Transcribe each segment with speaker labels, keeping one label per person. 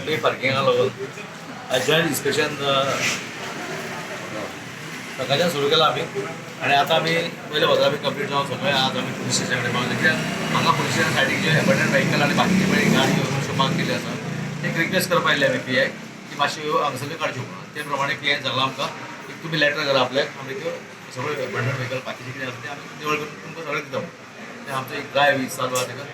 Speaker 1: Pay पार्किंगाक लागून आयज joint inspection सकाळच्यान सुरू केलां आमी आनी आतां आमी पयले वजा आमी कंप्लीट जावन सगळें आज आमी पुलीस स्टेशना कडेन पावले. कित्याक हांगा पुलीस स्टेशन सायडीक जे एबंडन व्हेकल आनी बाकीचे पळय गाडी अश्यो पार्क केल्ली आसा, एक रिक्वेस्ट करपा आयिल्ले आमी पी I की मातश्यो हांगासरल्यो काडच्यो म्हणून. ते प्रमाणे पी आयन सांगलां आमकां की तुमी लॅटर करा आपल्याक, आमी त्यो सगळ्यो एबंडन व्हेकल बाकीचे कितें आसा ते आमी निवळ करून तुमकां सगळें दिता म्हणून. ते आमचो एक ड्रायव्ह चालू आसा, ताका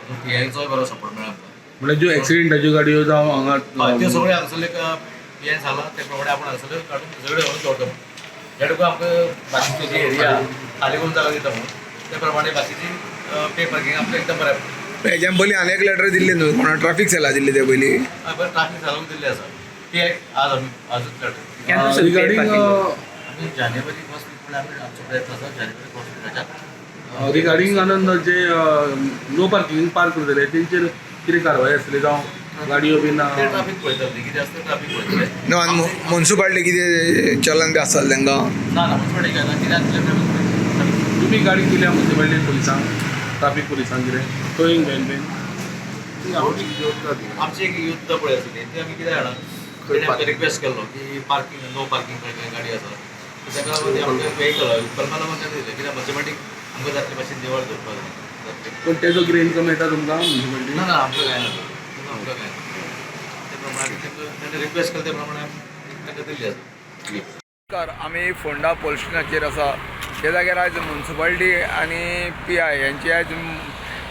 Speaker 1: आमचो पी आयचोय बरो सपोर्ट मेळ्ळा आमकां.
Speaker 2: म्हणजे ज्यो एक्सिडेंटाच्यो गाडयो जावं
Speaker 1: हय,
Speaker 2: हांगा
Speaker 1: त्यो सगळ्यो हांगासरले पी आयन सांगलां ते प्रमाणे आपूण हांगासरल्यो काडून सगळ्यो व्हरून दवरता म्हणून. जेणे करून आमकां बाकीची जी एरिया खाली करून जागा दिता म्हणून, ते प्रमाणे बाकीची पे पार्किंग आमकां एकदम बरें पडटा.
Speaker 3: हेज्यान पयलीं आनी एक लेटर दिल्ली न्हू कोणा ट्राफीक सेला दिल्ली ते पयलीं.
Speaker 1: हय, बरें, ट्राफीक चालू दिल्ली आसा पी I आज आमी आजूच लेटर
Speaker 4: केन्ना सुरू पे
Speaker 2: रिगार्डींग
Speaker 4: पार्किंग?
Speaker 1: आमी जानेवारी फर्स्ट वीक म्हळ्यार आमी आमचो प्रयत्न आसा जानेवारी फर्स्ट विकाच्या.
Speaker 2: रिगार्डींग आनंद जे नो पार्किंग पार्क करतले तेंचेर कितें कारवाय आसतली जावं गाडयो बीन?
Speaker 1: ते ट्राफीक पळयतले, कितें आसता ट्राफीक पळयतले.
Speaker 3: न्हू आनी मुन्सिपाल्टी कितें चलन बी आसतलें तांकां?
Speaker 1: ना ना, मुन्सिपाल्टी काय ना, कितें आसलें ट्राफीक पळयतले.
Speaker 2: तुमी गाडी दिल्या मुन्सिपाल्टी पुलिसांक, ट्राफीक पुलिसांक कितें टोईंग व्हॅन बीन?
Speaker 1: आमची एक युद्ध पळय आसली ती आमी कितें जाणा, तेणी आमकां रिक्वेस्ट केल्लो की पार्किंग नो पार्किंग खंय खंय गाडी आसा, ताका लागून ती आमकां वेहिकल कलमा लागून ताणें दिलें. कित्याक मुन्सिपाल्टीक आमकां जातले भाशेन निवळ दवरपाक जाय जातले.
Speaker 2: पण तेजो कितें इन्कम येता तुमकां मुन्सिपाल्टी?
Speaker 1: ना ना, आमकां कांय ना, आमकां कांय ना. ते प्रमाणे तांकां ताणें रिक्वेस्ट केलें, ते प्रमाणे आमी तांकां दिल्ली आसा.
Speaker 3: नमस्कार, आमी फोंडा पोलीस स्टेशनाचेर आसा. त्या जाग्यार आयज मुन्सिपाल्टी आनी पी I यांची आयज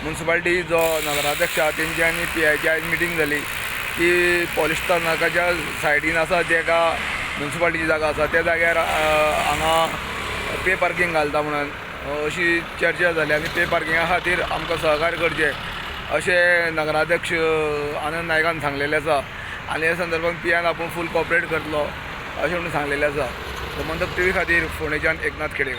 Speaker 3: मुन्सिपाल्टी जो नगराध्यक्ष आहा तेंची आनी पी आयची आयज मिटींग जाली की पोलीस स्थानकाच्या सायडीन आसा ते एका मुन्सिपाल्टीची जागा आसा, त्या जाग्यार हांगा पे पार्कींग घालता म्हणून अशी चर्चा जाली आनी पे पार्किंगा खातीर आमकां सहकार्य करचें अशें नगराध्यक्ष आनंद नायकान सांगलेलें आसा आनी ह्या संदर्भात पी आयन आपूण फूल कॉपरेट करतलो अशें म्हणून सांगलेलें आसा. गोमंतक टीव्ही खातीर फोंडेच्यान एकनाथ खेडेकर.